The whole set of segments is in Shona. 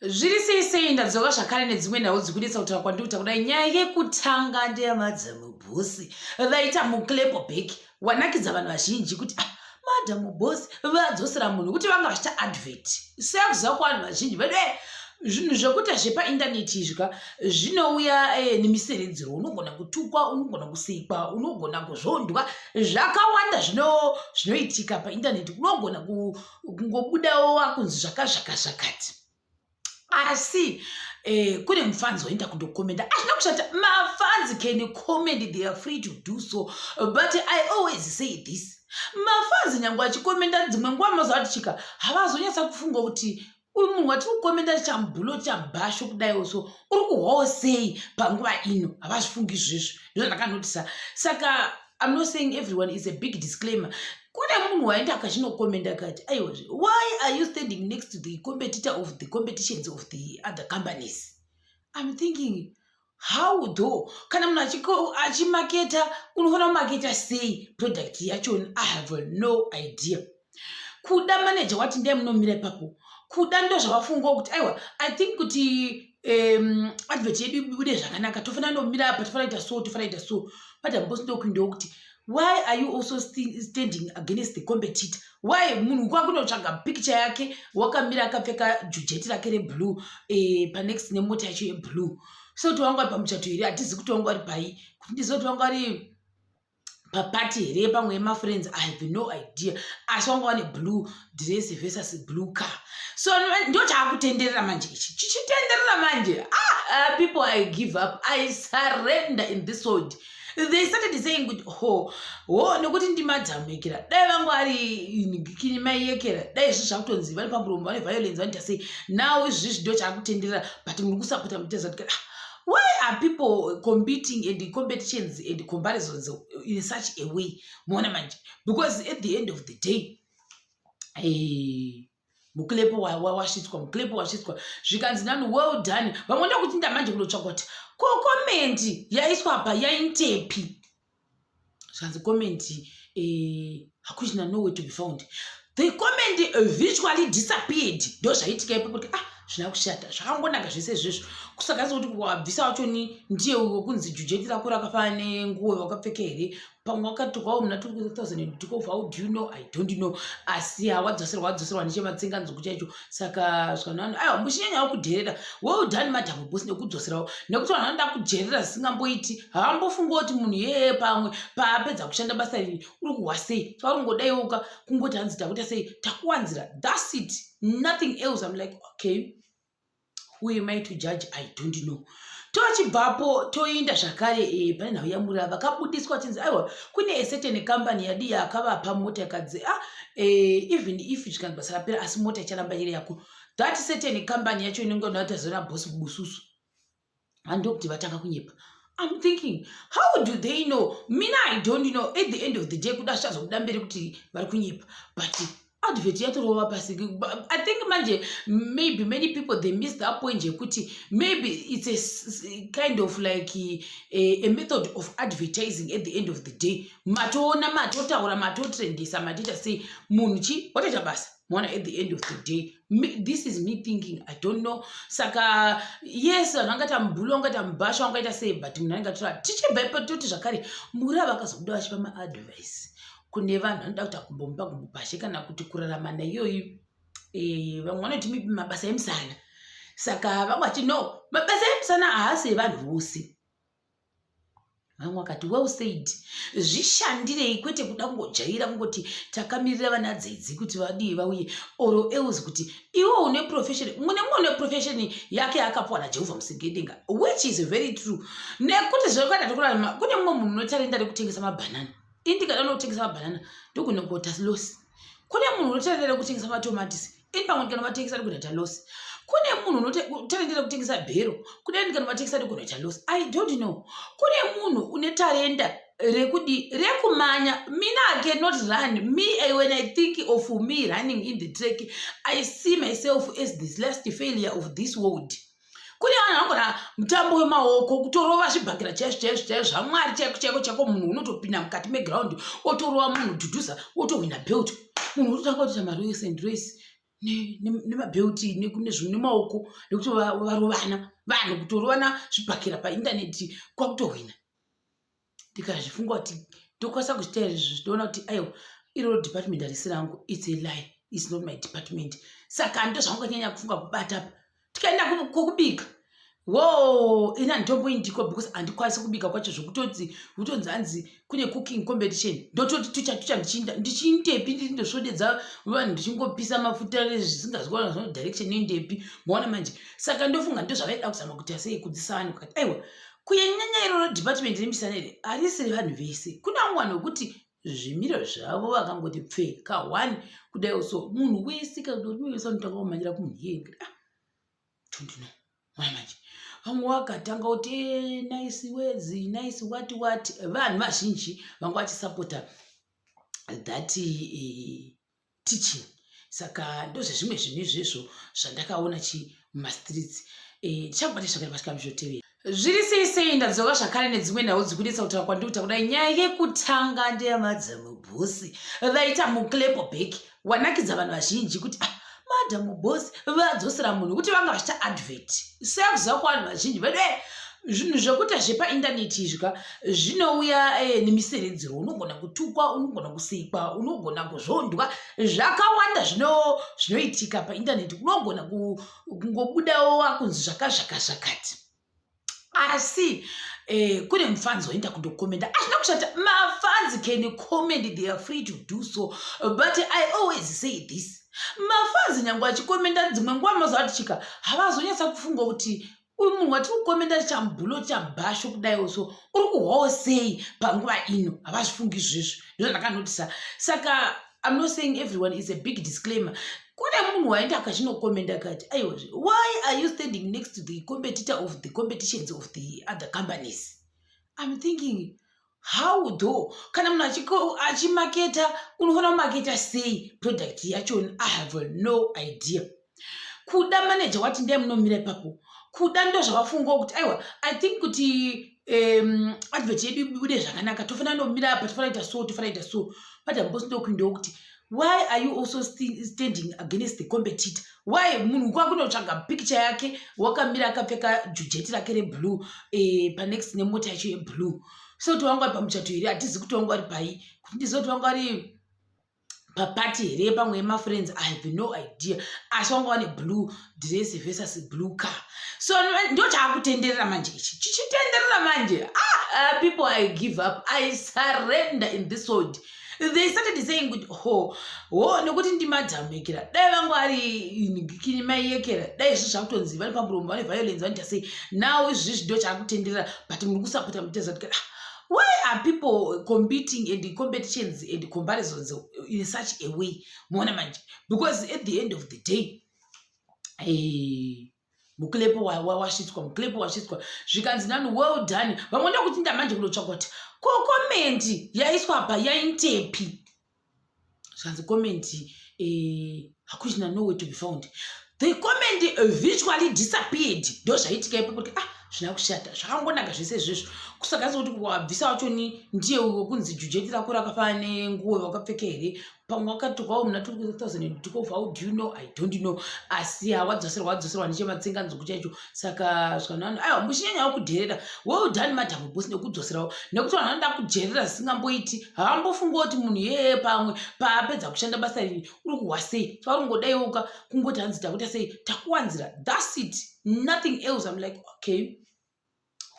Zviri sei sei, ndadzoka zvakare nedzimwe nhau dzikunetsa kutaura kwandikuita kudai. Nyaya yekutanga ndeyamadhamu bhosi vaita muclapo back wanakidza vanhu vazhinji kuti ah, madhamu bhosi vadzosera munhu kuti vanga vachiita advert sekuziva kwavanhu vazhinji vedu eh, zvinhu zvekuita zvepaindaneti izvi ka zvinouya eh, nemiseredzero. Unogona kutukwa, unogona kusekwa, unogona kuzvondwa, zvakawanda zvinoitika paindaneti. Unogona kungobudawo wakunzi zvakazvaka zvakati, asi kune mufanzi waenda kundokomenda. Hazvina kushata, mafanzi can comment, they are free to do so, but I always say this: mafanzi nyange achikomenda, dzimwe nguva mazuva tichika havazonyatsa kufunga kuti uyu munhu watiri kukomenda chambulo chambasho kudaiwo, so uri kuhwawo sei panguva ino. Havazvifungi izvezvo, ndizvo ndakanotisa. Saka I'm not saying everyone, is a big disclaimer. Kune munhu waenda akachinokomenda akati, "Aiwazve, why are you standing next to the competitor of the competitions of the other companies?" I'm thinking, how though? Kana munhu achimaketa, unofanira kumaketa sei product yachona? I have no idea. Kuda manager wati ndee munomira ipapo, kuda ndo zvavafungawo kuti aiwa, I think kuti advert yedu ibude zvakanaka, tofanira nomira apa, tofanira kuita so, tofanira kuita so. Madam Boss ndokuindawo kuti, "Why are you also standing against the competitor? Why?" Munhu kwakunotsvaga picture yake wakamira akapfeka jujeti rake reblue panext nemota yacho yeblue. So kuti wanga vari pamuchato here? Hatizi kuti wanga vari pai, kuti ndizive kuti wanga vari papati here pamwe yemafriends, I have no idea, asi wanga wane blue dress versus blue car. So ndo chaakutenderera manje ichi, chichitenderera manje. Ah, people, I give up, I surrender in this world. They started saying kuti ho ho, nekuti ndimadhamekera, dai vangu ari kini maiyekera, dai izvi zvakutonzi vari pamuromo, vane violence, vanoita sei. Now izvizvi ndo chaakutenderera, but muri kusapota muteza kuti, ah, why are people competing and competitions and comparisons in such a way? Muona manje, because at the end of the day, mukilepo wasvitswa, mukilepo wasvitswa, zvikanzi nani, "Well done." Vamwe ndokutinda manje kundotsvaka kuti ko comment yaiswa pa yaintepi. Zvikanzi comment hakuchina, nowhere to be found. The comment virtually disappeared. Ndo zvaitika ipapo kuti ah, zvina kushata, zvakangonaka zvese izvezvo. Kusakasi kuti wabvisa wachoni ndiye wekunzi jujeti rako rakafanana nenguo wakapfeka here? Pamwe wakatukwawo muna 2012, how do you know? I don't know. Asi hawadzoserwa, wadzoserwa nechematsenganzungu chaicho. Saka zvikanani, aiwa, muchinyanyawo kudherera. Well done, Madam Boss, nekudzoserawo, nekuti vanhu vanoda kudherera zvisingamboiti. Havambofunga kuti munhu yeye pamwe paapedza kushanda basa riri uri kuhwa sei. Chauri kungodaiwoka kungoti hanzi takuita sei, takuwanzira, that's it, nothing else. I'm like, okay, who am I to judge? I don't know. Tochibvapo toinda zvakare pane nhau yamura vakabudiswa chinzi aiwa, kune a certain company yadi yakavapa mota, yakadzi ah, even if zvikanzi basa rapera, asi mota icharamba iri yako. That certain company yacho inenge natazona boss bususu, handokuti vatanga kunyepa. I'm thinking, how do they know? Mina, I don't know. At the end of the day, kuda zvichazobuda mberi kuti vari kunyepa, but advert yatorova pasi. I think manje maybe many people, they miss that point yekuti maybe it's a kind of like a method of advertising. At the end of the day, matoona, matotaura, matotrendesa, matoita sei, munhu chi watoita basa. Maona, at the end of the day, this is me thinking, I don't know. Saka yes, vanhu vangaita mubhulu, vangaita mubhasha, vangaita sei, but munhu anenge atora. Tichibva ipo toti zvakare muri vakazobuda vachipa maadvice kune vanhu vanoda kuti agumbomupa gumbo pashe kana kuti kurarama naiyoyi. Vamwe vanoti mabasa emusana. Saka vamwe vati no, mabasa emusana haasi evanhu vose. Vamwe vakati, "Well said, zvishandirei, kwete kuda kungojaira kungoti takamirira vana dzedzi kuti vadii vauye," or else kuti iwe une profession, mumwe nemumwe une profession yake yakapiwa naJehovha musingedenga, which is very true, nekuti zvekada tokurarama. Kune mumwe munhu unotarenda rekutengesa mabhanana. Ini ndikada nokutengesa mabhanana, ndogona kuota loss. Kune munhu unotarenda rekutengesa matomatisi, ini pamwe ndikanomatengesa ndogona loss. Kune munhu unotarenda rekutengesa bhero, kune ndikanomatengesa ndogona kuita loss. I don't know. Kune munhu une tarenda rekudi rekumanya. Mina, I cannot run. Me, when I think of me running in the track, I see myself as the last failure of this world. Kune vanhu vanogona mutambo wemaoko, kutorova zvibhakira chaizvo chaizvo chaizvo, zvaMwari chaiko chaiko chaiko. Munhu unotopinda mukati meground, otorova munhu dhudhuza, otohwina belt. Munhu ototanga kutoita maroyce and royce. Nemabheuti nemaoko nekuti varovana, vanhu kutorovana zvibhakera paindaneti kwakutohwina. Ndikazvifunga kuti ndokwanisa kuzviita here izvi, ndoona kuti aiwa, iroro department harisi rangu. It's a lie, it's not my department. Saka ndozvanganyanya kufunga kubata apa. Tikaenda kwokubika wo, ini handitomboindiko because handikwanisi kubika kwacho, zvokutoti kutonzi hanzi kune cooking competition, ndototi tucha tucha ndichiinda ndichiindepi, ndindosvodedza vanhu ndichingopisa mafuta zvisingazwi zvino direction indepi, maona manje. Saka ndofunga ndozvavaida kuzama kuti asei kudzisa vanhu kati aiwa, kunyanyanya iroro department remisana iri harisi revanhu vese. Kune vamwe vanhu vekuti zvimiro zvavo vakangoti pfe ka one kudaiwo, so munhu wese kauri wese anotanga kumhanyira kumunhu iyeye. Ah, don't know. Mwana manje vamwe vakatanga kuti eh, nice words, nice what what. Vanhu vazhinji vanga vachisapota that teaching. Saka ndozvezvimwe zvinhu izvezvo zvandakaona chi mumastreets. Tichakubata zvakare pasvika zvotevera. Zviri sei sei, ndadzoka zvakare nedzimwe nhau dzikunetsa kutaura kwandikuita kudai. Nyaya yekutanga ndeyaMadam Boss vaita muclap back wanakidza vanhu vazhinji kuti ah, Madam Boss vadzosera munhu kuti vanga vachiita advert. Sekuziva kuvanhu vazhinji vedu, zvinhu zvekuita zvepaindaneti izvi ka zvinouya nemiseredzero. Unogona kutukwa, unogona kusekwa, unogona kuzvondwa, zvakawanda zvinoitika paindaneti. Unogona kungobudawo wakunzi zvakazvaka zvakati, asi kune mufanzi waenda kundokomenda. Hazvina kushata, mafans can comment, they are free to do so, but I always say this: mafans nyange achikomenda, dzimwe nguva mazuva tichika havazonyatsa kufunga kuti uyu munhu watiri kukomenda chambulo chabhasho kudaiwo, so uri kuhwawo sei panguva ino. Havazvifungi izvezvo, ndizvo ndakanotisa. Saka I'm not saying everyone is a big disclaimer. Kune munhu waenda akachinokomenda akati, "Aiwazve, why are you standing next to the competitor of the competitions of the other companies?" I'm thinking, how though? Kana munhu achimaketa, unofanira kumaketa sei product yacho? I have no idea. Kuda manager wati ndeye munomira ipapo, kuda ndo zvavafungawo kuti aiwa, I think kuti advert yedu ibude zvakanaka, tofanira nomira apa, tofanira kuita so, tofanira kuita so. Madam Boss ndokuindawo kuti, "Why are you also standing against the competitor? Why?" Munhu kwakunotsvaga picture yake wakamira akapfeka jujeti rake reblue panext nemota yacho yeblue. So kuti vanga vari pamuchato here? Hatizi kuti vanga vari pai, kuti ndizive kuti vanga vari papati here, pamwe yemafriends, I have no idea. Asi vanga vane blue dress versus blue car, so ndo chaakutenderera manje ichi, chichitenderera manje. Ah, people, I give up, I surrender in this world. They started saying kuti ho ho, nekuti ndiMadam Yekera, dai vangu ari kini mai Yekera, dai izvi zvakutonzi vari pamuromo, vane violence, vanoita sei. Now izvizvi ndo chaakutenderera, but muri kusapota muteza. Ah, why are people competing and competitions and comparisons in such a way? Muona manje, because at the end of the day, muclap wasvitswa, muclap wasvitswa, zvikanzi nani, "Well done." Vamwe ndokuti manje kundotsvaka kuti ko comment yaiswa apa yaintepi. Zvikanzi comment hakuchina, nowhere to be found. The comment virtually disappeared. Ndo zvaitika ipapo kuti ah, zvina kushata, zvakangonaka zvese izvezvo. Kusakanisa kuti wabvisa wachoni ndiye wekunzi jujeti rako rakafanana nenguo wakapfeka here, pamwe wakatukwawo muna 2012, how do you know? I don't know. Asi hawadzoserwa, wadzoserwa nechematsenganzungu chaicho. Saka zvikanani, aiwa, muchinyanyawo kudherera. Well done, Madam Boss, nekudzoserawo, nekuti vanhu vanoda kudherera zvisingamboiti. Havambofunga kuti munhu iyeye pamwe paapedza kushanda basa riri uri kuhwa sei. Chauri kungoti hanzi takuita sei, takuwanzira, that's it, nothing else. I'm like, okay,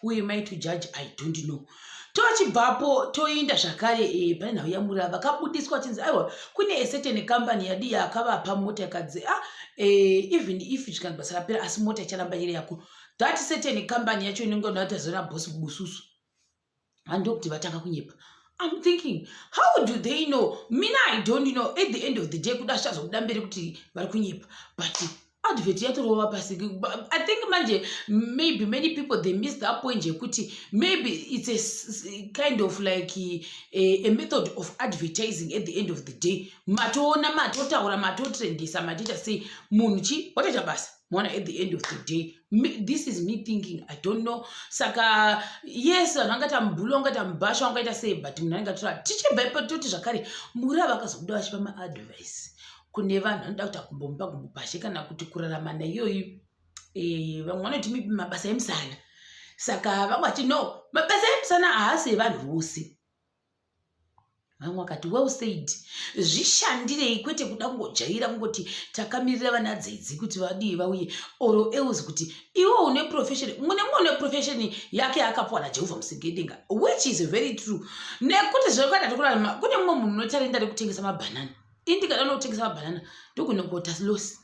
who am I to judge? I don't know. Tochibvapo toinda zvakare pane nhau yamura vakabudiswa chinzi aiwa, kune a certain company yadi yakavapa mota, yakadzi ah, even if zvikanzi basa rapera, asi mota icharamba iri yako. That certain company yacho inenge natazona boss bususu, handokuti vatanga kunyepa. I'm thinking, how do they know? Mina, I don't know. At the end of the day, kuda zvichazobuda mberi kuti vari kunyepa, but advert yatorova pasi. I think manje maybe many people, they miss that point yekuti maybe it's a kind of like a method of advertising. At the end of the day, matoona, matotaura, matotrendisa, matoita sei, munhu chi watoita basa. Maona, at the end of the day, this is me thinking, I don't know. Saka yes, vanhu vangaita mubhulu, vangaita mubhasha, vangaita sei, but munhu anenge atora. Tichibva ipo toti zvakare muri vakazobuda vachipa maadvice. Kune vanhu vanoda kuita gumbo mumba gumbo pashe kana kuti kurarama naiyoyi. Vamwe vanoti mabasa emusana. Saka vamwe vati no, mabasa emusana haasi evanhu vose. Vamwe vakati well said, zvishandirei kwete kuda kungojaira kungoti takamirira vana dzedzi kuti vadii vauye, or else kuti iwe une profession. Mumwe nemumwe une profession yake yaakapuwa naJehovha Musingedenga, which is very true, nekuti zvakada tokurarama. Kune mumwe munhu unotarenda rekutengesa mabhanana. Ini ndikada nokutengesa mabhanana ndogona kuota loss.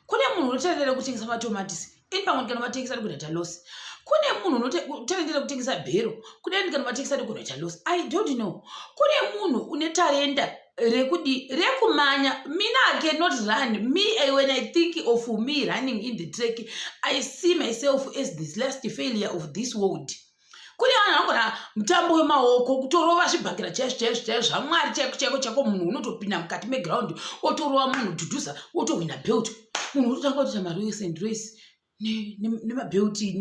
Kune munhu unotarenda rekutengesa matomatisi, ini pamwe ndikanomatengesa ndikunoita loss. Kune munhu unotarenda rekutengesa bhero, kune ndikanomatengesa ndikunoita loss. I don't know. Kune munhu une tarenda rekudi rekumanya. Mina, I cannot run. Me, when I think of me running in the track, I see myself as this last failure of this world. Kune vanhu vanogona mutambo wemaoko, kutorova zvibhakera chaizvo chaizvo chaizvo, zvaMwari chaiko chaiko chaiko. Munhu unotopinda mukati meground, otorova munhu dhudhuza, otohwina belt. Munhu ototanga kutoita maroyce and royce nemabheuti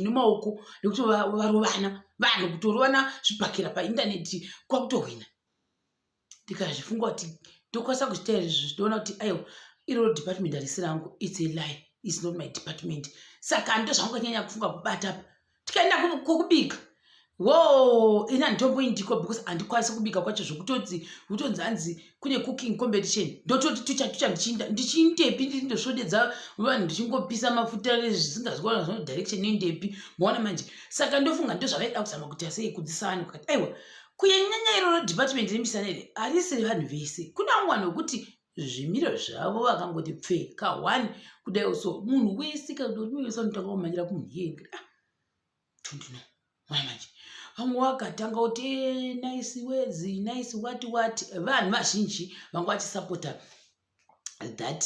nemaoko, nekuti varovana vanhu, kutorovana zvibhakera paindaneti, kwakutohwina. Ndikazvifunga kuti ndokwanisa kuzviita izvi, ndinoona kuti aiwa, iroro department harisi rangu. It's a lie, it's not my department. Saka ndo zvanganyanya kufunga kubata apa. Tikaenda kwokubika wo, ini handitomboindikwa because handikwanisi kubika kwacho, zvokutoti kutonzi hanzi kune cooking competition, ndototi tucha tucha ndichindepi, ndindosvodedza vanhu, ndichingopisa mafuta zvisingazwi zvino direction indepi, maona manje. Saka ndofunga ndo zvavaida kuzama kuti asei kudzisa vanhu, kukati aiwa, kunyanyanya iroro department remisana iri harisi revanhu vese. Kune vamwe vanhu vekuti zvimiro zvavo vakangoti pfe ka1 kudai so, munhu wese wese anotanga kumhanyira kumunhu iyeye. Ah, don't know. Mwana manje vamwe vakatanga kuti "Nice words, nice what what." Vanhu vazhinji vanga vachisapota that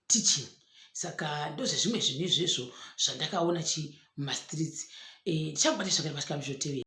teaching. Saka ndozvezvimwe zvinhu izvezvo zvandakaona chi mumastreets. Tichakubata zvakare pasvika muzvotevera.